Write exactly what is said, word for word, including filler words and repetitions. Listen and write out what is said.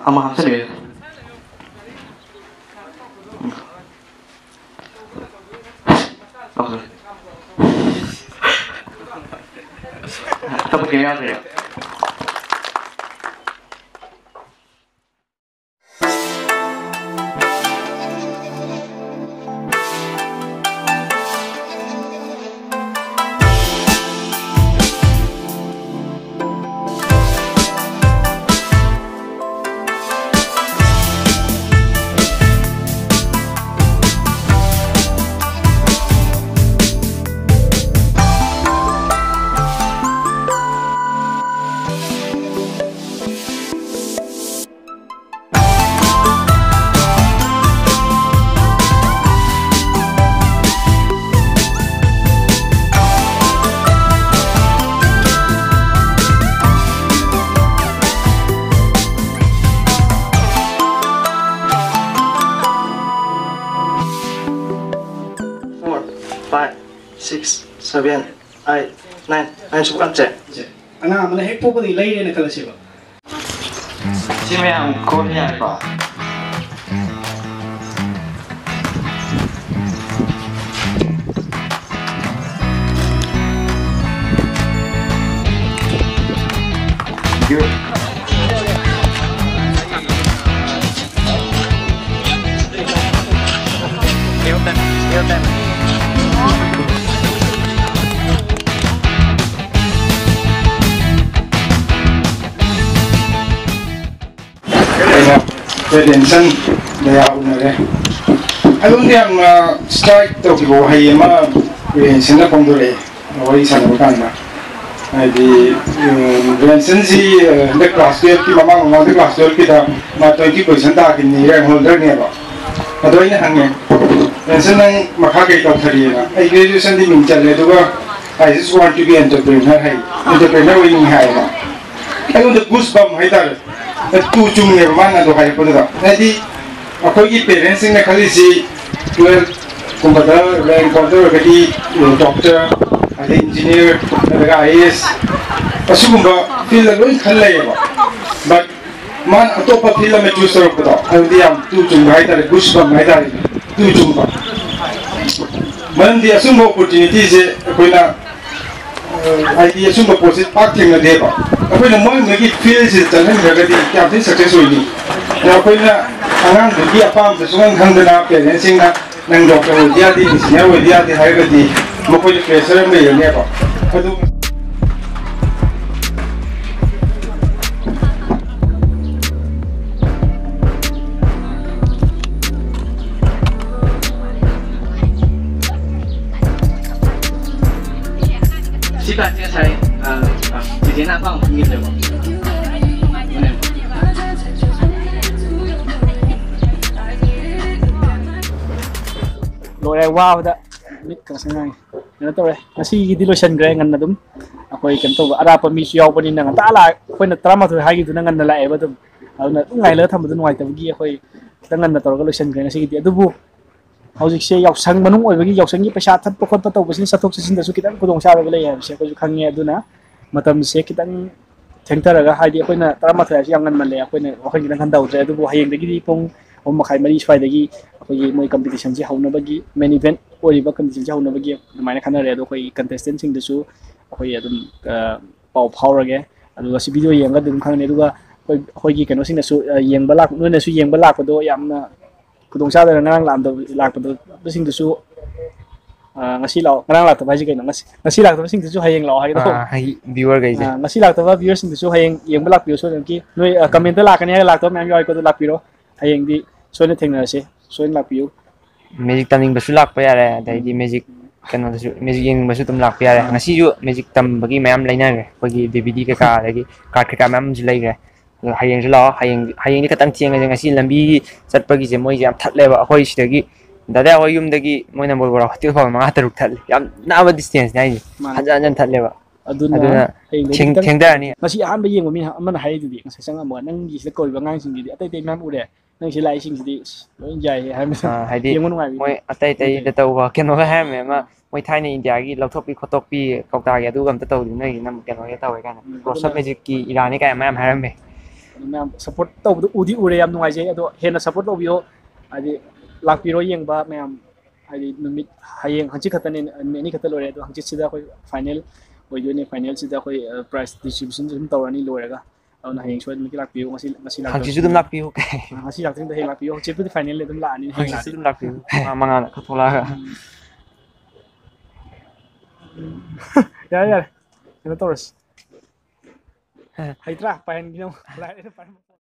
ꯑꯃ ꯍꯥꯞꯆꯤꯜꯂꯛꯑꯦ꯫ ꯑꯇꯣꯞꯄ ꯀꯩꯝ ꯌꯥꯗ꯭ꯔꯦ꯫ Four, five, six, seven, eight, nine, nine ꯁꯨꯕ ꯀꯥꯟꯁꯦ꯫ ꯑꯉꯥꯡ ꯑꯃꯅ ꯍꯦꯛ ꯄꯣꯛꯄꯗꯒꯤ ꯂꯩꯔꯦꯅ ꯈꯜꯂꯁꯦꯕ꯫ ꯁꯤ ꯃꯌꯥꯝ ꯀꯣꯟ ꯌꯥꯏꯀꯣ? ꯑꯩꯅ ꯔꯦꯟꯁꯟ ꯃꯌꯥ ꯎꯅꯔꯦ꯫ ꯑꯗꯣꯝꯗ ꯌꯥꯝꯅ ꯁ꯭ꯇ꯭ꯔꯥꯏꯛ ꯇꯧꯈꯤꯕ ꯋꯥꯍꯩ ꯑꯃ ꯔꯦꯟꯁꯟꯅ ꯐꯣꯡꯗꯣꯔꯛꯑꯦ ꯋꯥꯔꯤ ꯁꯥꯟꯅꯕ ꯀꯥꯟꯗ꯫ ꯍꯥꯏꯗꯤ, ꯎꯝ, ꯔꯦꯟꯁꯟꯁꯤ, ꯑ, ꯍꯟꯗꯛ ꯀ꯭ꯂꯥꯁ ꯇꯨꯌꯦꯜꯐꯀꯤ ꯃꯃꯥꯡ ꯃꯃꯥꯡꯗ ꯀ꯭ꯂꯥꯁ ꯇꯨꯌꯦꯜꯐꯀꯤꯗ ꯃꯥ ꯇ꯭ꯋꯦꯟꯇꯤ ꯄꯣꯖꯤꯁꯟ ꯇꯥꯈꯤꯕꯅꯤ, ꯔꯦꯡ ꯍꯣꯜꯗꯔꯅꯦꯕ꯫ ꯑꯗꯣ ꯑꯩꯅ ꯍꯪꯉꯦ, "ꯔꯦꯟꯁꯟ, ꯅꯪ ꯃꯈꯥ ꯀꯩ ꯇꯧꯊꯔꯤꯑꯅ?" "ꯑꯩ ꯒ꯭ꯔꯦꯖꯨꯑꯦꯁꯟꯗꯤ ꯃꯤꯡ ꯆꯜꯂꯦ, ꯑꯗꯨꯒ I just want to be entrepreneur high, entrepreneur ꯑꯣꯏꯅꯤꯡꯉꯤ" ꯍꯥꯏꯌꯦꯕ꯫ ꯑꯩꯉꯣꯟꯗ ꯒꯨꯁ ꯕꯝ ꯍꯥꯏꯇꯥꯔꯦ, ꯇꯨ ꯆꯨꯡꯉꯦꯕ ꯃꯥꯅ ꯑꯗꯣ ꯍꯥꯏꯔꯛꯄꯗꯨꯗ꯫ ꯍꯥꯏꯗꯤ ꯑꯩꯈꯣꯏꯒꯤ ꯄꯦꯔꯦꯟꯁꯁꯤꯡꯅ ꯈꯜꯂꯤꯁꯤ ꯇꯨꯌꯦꯜꯐ ꯀꯨꯝꯕꯗ ꯔꯦꯡ ꯍꯣꯜꯗꯔ ꯑꯣꯏꯔꯒꯗꯤ ꯗꯣꯛꯇꯔ, ꯑꯗꯩ ꯏꯟꯖꯤꯅꯤꯌꯔ, ꯅꯠꯇ꯭ꯔꯒ ꯑꯥꯏ ꯑꯦ ꯑꯦꯁ, ꯑꯁꯤꯒꯨꯝꯕ ꯐꯤꯜꯗ ꯂꯣꯏ ꯈꯜ ꯂꯩꯌꯦꯕ꯫ But ꯃꯥꯅ ꯑꯇꯣꯞꯄ ꯐꯤꯜ ꯑꯃ ꯆꯨꯁ ꯇꯧꯔꯛꯄꯗꯣ, ꯑꯗꯨꯗꯤ ꯌꯥꯝ ꯇꯨ ꯆꯨꯝꯕ ꯍꯥꯏꯇꯥꯔꯦ, ꯒꯨꯁꯕꯝ ꯍꯥꯏꯇꯥꯔꯦ, ꯇꯨ ꯆꯨꯝꯕ꯫ ꯃꯔꯝꯗꯤ ꯑꯁꯨꯝꯕ ꯑꯣꯄꯣꯔꯆꯨꯅꯤꯇꯤꯁꯦ ꯑꯩꯈꯣꯏꯅ, ꯑ, ꯍꯥꯏꯗꯤ ꯑꯁꯨꯝꯕ ꯄꯣꯠꯁꯦ ꯄꯥꯛ ꯊꯦꯡꯅꯗꯦꯕ꯫ ꯑꯩꯈꯣꯏꯅ ꯃꯣꯏ ꯃꯣꯏꯒꯤ ꯐꯤꯜꯁꯤꯗ ꯆꯠꯍꯟꯈ꯭ꯔꯒꯗꯤ ꯌꯥꯝ ꯊꯤꯅ ꯁꯛꯁꯦꯁ ꯑꯣꯏꯅꯤ꯫ ꯑꯗꯣ ꯑꯩꯈꯣꯏꯅ ꯑꯉꯥꯡꯗꯨꯒꯤ ꯑꯄꯥꯝꯕꯗ ꯁꯨꯡꯈꯪ ꯈꯪꯗꯅ ꯄꯦꯔꯦꯟꯁꯁꯤꯡꯅ "ꯅꯪ ꯗꯣꯛꯇꯔ ꯑꯣꯏꯗ ꯌꯥꯗꯦ, ꯏꯟꯖꯤꯅꯤꯌꯥꯔ ꯑꯣꯏꯗ ꯌꯥꯗꯦ" ꯍꯥꯏꯔꯒꯗꯤ ꯃꯈꯣꯏꯗ ꯄ꯭ꯔꯦꯁꯔ ꯑꯃ ꯂꯩꯔꯅꯦꯕ꯫ ꯑꯗꯨ ꯁꯤ ꯀꯥꯁꯦ ꯉꯁꯥꯏ, ꯑ, ꯆꯤꯆꯦꯅ ꯑꯄꯥꯝꯕ ꯈꯟꯈꯤꯗ꯭ꯔꯦꯀꯣ? ꯂꯣꯏꯔꯦ, ꯋꯥꯕꯗ ꯃꯤꯠ ꯀꯥꯁꯦ ꯉꯥꯡꯉꯦ꯫ ꯀꯩꯅꯣ ꯇꯧꯔꯦ, ꯉꯁꯤꯒꯤꯗꯤ ꯂꯣꯏꯁꯤꯟꯈ꯭ꯔꯦ ꯉꯟꯅ ꯑꯗꯨꯝ꯫ ꯑꯩꯈꯣꯏ ꯀꯩꯅꯣ ꯇꯧꯕ, ꯑꯔꯥꯞꯄ ꯃꯤꯁꯨ ꯌꯥꯎꯕꯅꯤꯅ ꯉꯟꯇꯥ ꯂꯥꯛ-, ꯑꯩꯈꯣꯏꯅ ꯇꯔꯥꯃꯥꯊꯣꯏ ꯍꯥꯏꯈꯤꯕꯗꯨꯅ ꯉꯟꯅ ꯂꯥꯛꯑꯦꯕ ꯑꯗꯨꯝ꯫ ꯑꯗꯨꯅ ꯑꯗꯨꯝ ꯉꯥꯏꯂꯒ ꯊꯝꯕꯗꯣ ꯅꯨꯡꯉꯥꯏꯇꯕꯒꯤ ꯑꯩꯈꯣꯏ ꯈꯤꯇꯪ ꯉꯟꯅ ꯇꯧꯔꯒ ꯂꯣꯏꯁꯤꯟꯈ꯭ꯔꯦ ꯉꯁꯤꯒꯤꯗꯤ꯫ ꯑꯗꯨꯕꯨ ꯍꯧꯖꯤꯛꯁꯦ ꯌꯥꯎꯁꯪ ꯃꯅꯨꯡ ꯑꯣꯏꯕꯒꯤ ꯌꯥꯎꯁꯪꯒꯤ ꯄꯩꯁꯥ ꯊꯠꯄ ꯈꯣꯠꯄ ꯇꯧꯕꯁꯤꯅ ꯆꯠꯊꯣꯛ ꯆꯠꯁꯤꯟꯗꯁꯨ ꯈꯤꯇꯪ ꯈꯨꯗꯣꯡꯆꯥꯗꯕ ꯂꯩ ꯍꯥꯏꯕꯁꯦ ꯑꯩꯈꯣꯏꯁꯨ ꯈꯪꯉꯦ꯫ ꯑꯗꯨꯅ ꯃꯇꯝꯁꯦ ꯈꯤꯇꯪ ꯊꯦꯡꯊꯔꯒ, ꯍꯥꯏꯗꯤ ꯑꯩꯈꯣꯏꯅ ꯇꯔꯥꯃꯥꯊꯣꯏ ꯍꯥꯏꯁꯤ ꯌꯥꯝ ꯉꯟꯃꯜꯂꯦ, ꯑꯩꯈꯣꯏꯅ ꯋꯥꯈꯜ ꯈꯤꯇꯪ ꯈꯟꯊꯍꯧꯗ꯭ꯔꯦ꯫ ꯑꯗꯨꯕꯨ ꯍꯌꯦꯡꯗꯒꯤꯗꯤ ꯄꯨꯡ ꯑꯍꯨꯝ ꯃꯈꯥꯏ, ꯃꯔꯤ ꯁ꯭ꯋꯥꯏꯗꯒꯤ ꯑꯩꯈꯣꯏꯒꯤ ꯃꯣꯏ ꯀꯝꯄꯤꯇꯤꯁꯟꯁꯦ ꯍꯧꯅꯕꯒꯤ, ꯃꯦꯟ ꯏꯚꯦꯟꯠ ꯑꯣꯏꯔꯤꯕ ꯀꯝꯄꯤꯇꯤꯁꯟꯁꯦ ꯍꯧꯅꯕꯒꯤ ꯑꯗꯨꯃꯥꯏꯅ ꯈꯟꯅꯔꯦ꯫ ꯑꯗꯣ ꯑꯩꯈꯣꯏꯒꯤ ꯀꯟꯇꯦꯁꯇꯦꯟꯁꯤꯡꯗꯁꯨ ꯑꯩꯈꯣꯏ ꯑꯗꯨꯝ, ꯑ, ꯄꯥꯎ ꯐꯥꯎꯔꯒꯦ꯫ ꯑꯗꯨꯒ ꯁꯤ ꯚꯤꯗꯤꯑꯣ ꯌꯦꯡꯉꯒ ꯑꯗꯨꯝ ꯈꯪꯒꯅꯤ꯫ ꯑꯗꯨꯒ ꯑꯩꯈꯣꯏ, ꯑꯩꯈꯣꯏꯒꯤ ꯀꯩꯅꯣꯁꯤꯡꯅꯁꯨ, ꯑ, ꯌꯦꯡꯕ ꯂꯥꯛ-, ꯅꯣꯏꯅꯁꯨ ꯌꯦꯡꯕ ꯂꯥꯛꯄꯗꯣ ꯌꯥꯝꯅ ꯈꯨꯗꯣꯡꯆꯥꯗꯅ ꯉꯔꯥꯡ ꯂꯥꯛꯑꯝꯗꯕ, ꯂꯥꯛꯄꯗꯣ, ꯁꯤꯡꯗꯨꯁꯨ, ꯑ, ꯉꯁꯤ ꯂꯥꯛꯑꯣ꯫ ꯉꯔꯥꯡ ꯂꯥꯛꯇꯕ ꯍꯥꯏꯁꯦ ꯀꯩꯅꯣ? ꯉꯁꯤ, ꯉꯁꯤ ꯂꯥꯛꯇꯕꯁꯤꯡꯗꯨꯁꯨ ꯍꯌꯦꯡ ꯂꯥꯛꯑꯣ ꯍꯥꯏꯒꯦ ꯇꯧꯕ꯫ ꯑꯥ, ꯍꯥꯏꯗꯤ ꯚ꯭ꯌꯨꯋꯔꯈꯩꯁꯦ꯫ ꯑ, ꯉꯁꯤ ꯂꯥꯛꯇꯕ ꯚ꯭ꯌꯨꯋꯔꯁꯤꯡꯗꯨꯁꯨ ꯍꯌꯦꯡ ꯌꯦꯡꯕ ꯂꯥꯛꯄꯤꯌꯨ ꯁꯣꯏꯗꯅꯃꯛꯀꯤ꯫ ꯅꯣꯏ, ꯑ, ꯀꯃꯦꯟꯇ ꯂꯥꯛꯀꯅꯤ ꯍꯥꯏꯔꯒ ꯂꯥꯛꯇꯕ ꯃꯌꯥꯝ ꯌꯥꯎꯋꯤꯀꯣ, ꯑꯗꯨ ꯂꯥꯛꯄꯤꯔꯣ꯫ ꯍꯌꯦꯡꯗꯤ ꯁꯣꯏꯗꯅ ꯊꯦꯡꯅꯔꯁꯦ, ꯁꯣꯏꯗꯅ ꯂꯥꯛꯄꯤꯌꯨ꯫ ꯃꯦꯖꯤꯛ ꯇꯝꯅꯤꯡꯕꯁꯨ ꯂꯥꯛꯄ ꯌꯥꯔꯦ, ꯑꯗꯩꯗꯤ ꯎꯝ꯫ ꯃꯦꯖꯤꯛ ꯀꯩꯅꯣꯗꯁꯨ, ꯃꯦꯖꯤꯛ ꯌꯦꯡꯅꯤꯡꯕꯁꯨ ꯑꯗꯨꯝ ꯂꯥꯛꯄ ꯌꯥꯔꯦ꯫ ꯑꯥ꯫ ꯉꯁꯤꯁꯨ ꯃꯦꯖꯤꯛ ꯇꯝꯕꯒꯤ ꯃꯌꯥꯝ ꯂꯩꯅꯈ꯭ꯔꯦ, ꯑꯩꯈꯣꯏꯒꯤ ꯗꯤ ꯚꯤ ꯗꯤ ꯀꯩꯀꯥ, ꯑꯗꯒꯤ ꯀꯥꯔꯠ ꯀꯩꯀꯥ ꯃꯌꯥꯝ ꯑꯃꯁꯨ ꯂꯩꯈ꯭ꯔꯦ꯫ ꯑꯗꯣ ꯍꯌꯦꯡꯁꯨ ꯂꯥꯛꯑꯣ꯫ ꯍꯌꯦꯡ, ꯍꯌꯦꯡꯗꯤ ꯈꯤꯇꯪ ꯊꯦꯡꯉꯁꯦ꯫ ꯉꯁꯤ ꯂꯝꯕꯤ ꯆꯠꯄꯒꯤꯁꯦ ꯃꯣꯏꯁꯦ ꯌꯥꯝ ꯊꯠꯂꯦꯕ꯫ ꯑꯩꯈꯣꯏ ꯁꯤꯗꯒꯤ ꯗꯥꯗꯥ ꯍꯣꯏ ꯌꯨꯝꯗꯒꯤ ꯃꯣꯏ ꯅꯝꯕꯣꯜ ꯕꯣꯔꯥ ꯍꯣꯇꯦꯜ ꯐꯥꯎꯕ ꯃꯉꯥ ꯇꯔꯨꯛ ꯊꯠꯂꯦ꯫ ꯌꯥꯝ ꯅꯛꯑꯕ ꯗꯤꯁꯇꯦꯟꯁꯅꯦ ꯍꯥꯏꯁꯦ꯫ ꯃꯥꯅꯦ꯫ ꯍꯟꯖꯟ ꯍꯟꯖꯟ ꯊꯠꯂꯦꯕ꯫ ꯑꯗꯨꯅ ꯑꯗꯨꯅ ꯍꯌꯦꯡꯗꯒꯤ ꯊꯦꯡ-, ꯈꯤꯇꯪ ꯊꯦꯡꯊꯔꯅꯤ꯫ ꯉꯁꯤ ꯑꯍꯥꯟꯕ ꯌꯦꯡꯕ ꯃꯤ ꯑꯃꯅ ꯍꯥꯏꯔꯤꯗꯨꯗꯤ, ꯉꯁꯥꯏ ꯆꯪꯉꯝꯃꯒ, "ꯅꯪꯒꯤꯁꯤꯗ ꯀꯧꯔꯤꯕ ꯑꯉꯥꯡꯁꯤꯡꯁꯤꯗꯤ ꯑꯇꯩ ꯑꯇꯩ ꯃꯌꯥꯝ ꯎꯔꯦ, ꯅꯪ ꯁꯤ ꯂꯥꯛꯏꯁꯤꯡꯁꯤꯗꯤ ꯑꯁ ꯂꯣꯏ ꯌꯥꯏꯍꯦ" ꯍꯥꯏꯕꯗꯣ꯫ ꯑꯥ, ꯍꯥꯏꯗꯤ ꯌꯦꯡꯕ ꯅꯨꯡꯉꯥꯏꯕꯅꯤ꯫ ꯃꯣꯏ ꯑꯇꯩ ꯑꯇꯩꯗ ꯇꯧꯕ ꯀꯩꯅꯣꯒ ꯍꯥꯏꯔꯝꯃꯦ ꯑꯃ, ꯎꯝ꯫ ꯃꯣꯏ ꯊꯥꯏꯅ ꯏꯟꯗꯤꯌꯥꯒꯤ ꯂꯧꯊꯣꯛꯄꯤ ꯈꯣꯠꯇꯣꯛꯄꯤ ꯀꯧꯇꯥꯒꯤ ꯑꯗꯨꯒ ꯑꯝꯇ ꯇꯧꯗꯦ, ꯅꯣꯏꯒꯤꯅ ꯑꯃꯨꯛ ꯀꯩꯅꯣꯒꯤ ꯇꯧꯋꯦ ꯀꯥꯏꯅ꯫ ꯎꯝ, ꯔꯣꯁꯞ ꯑꯗꯨꯅ ꯃꯦꯖꯤꯛꯀꯤ ꯏꯔꯥꯅꯤ ꯀꯥꯏꯅ ꯃꯌꯥꯝ ꯍꯥꯏꯔꯝꯃꯦ꯫ ꯃꯌꯥꯝ ꯁꯞꯄꯣꯔꯠ ꯇꯧꯕꯗꯣ ꯎꯗꯤ ꯎꯔꯦ, ꯌꯥꯝ ꯅꯨꯡꯉꯥꯏꯖꯩ꯫ ꯑꯗꯣ ꯍꯦꯟꯅ ꯁꯞꯄꯣꯔꯠ ꯇꯧꯕꯤꯌꯣ, ꯍꯥꯏꯗꯤ ꯂꯥꯛꯄꯤꯔꯣ ꯌꯦꯡꯕ ꯃꯌꯥꯝ꯫ ꯍꯥꯏꯗꯤ ꯅꯨꯃꯤꯠ, ꯍꯌꯦꯡ ꯍꯪꯆꯤꯠ ꯈꯛꯇꯅꯦ, ꯅꯨꯃꯤꯠ ꯑꯅꯤ ꯈꯛꯇ ꯂꯣꯏꯔꯦ꯫ ꯑꯗꯣ ꯍꯪꯆꯤꯠꯁꯤꯗ ꯑꯩꯈꯣꯏ ꯐꯥꯏꯅꯦꯜ ꯑꯣꯏꯗꯣꯏꯅꯦ꯫ ꯐꯥꯏꯅꯦꯜꯁꯤꯗ ꯑꯩꯈꯣꯏ ꯄ꯭ꯔꯥꯏꯖ ꯗꯤꯁꯇ꯭ꯔꯤꯕ꯭ꯌꯨꯁꯟꯁꯨ ꯑꯗꯨꯝ ꯇꯧꯔꯅꯤ ꯂꯣꯏꯔꯒ꯫ ꯑꯗꯨꯅ ꯍꯌꯦꯡ ꯁꯣꯏꯗꯅꯃꯛꯀꯤ ꯂꯥꯛꯄꯤꯌꯨ꯫ ꯉꯁꯤ, ꯉꯁꯤ ꯂꯥꯛꯇꯕꯁꯨ ꯍꯪꯆꯤꯠꯁꯨ ꯑꯗꯨꯝ ꯂꯥꯛꯄꯤꯌꯨ꯫ ꯉꯁꯤ ꯂꯥꯛꯇ꯭ꯔꯤꯉꯩꯗ ꯍꯌꯦꯡ ꯂꯥꯛꯄꯤꯌꯨ꯫ ꯍꯪꯆꯤꯠꯄꯨꯗꯤ ꯐꯥꯏꯅꯦꯜ ꯑꯗꯨꯝ ꯂꯥꯛꯑꯅꯤ, ꯍꯌꯦꯡ ꯍꯪꯆꯤꯠꯁꯨ ꯂꯥꯛꯑꯅꯤ꯫ ꯑꯗꯨꯝ ꯂꯥꯛꯄꯤꯌꯨ꯫ ꯃꯉꯥ, ꯃꯉꯥꯗ ꯀꯛꯊꯣꯛꯂꯛꯑꯒ꯫ ꯎꯝ꯫ ꯌꯥꯔꯦ, ꯌꯥꯔꯦ, ꯀꯩꯅꯣ ꯇꯧꯔꯁꯤ꯫ ꯍꯩꯇ꯭ꯔꯥ? ꯄꯥꯏꯍꯟꯈꯤꯅꯕ꯫ ꯂꯥꯏꯔꯦ, ꯄꯥꯏꯍꯟꯕ꯫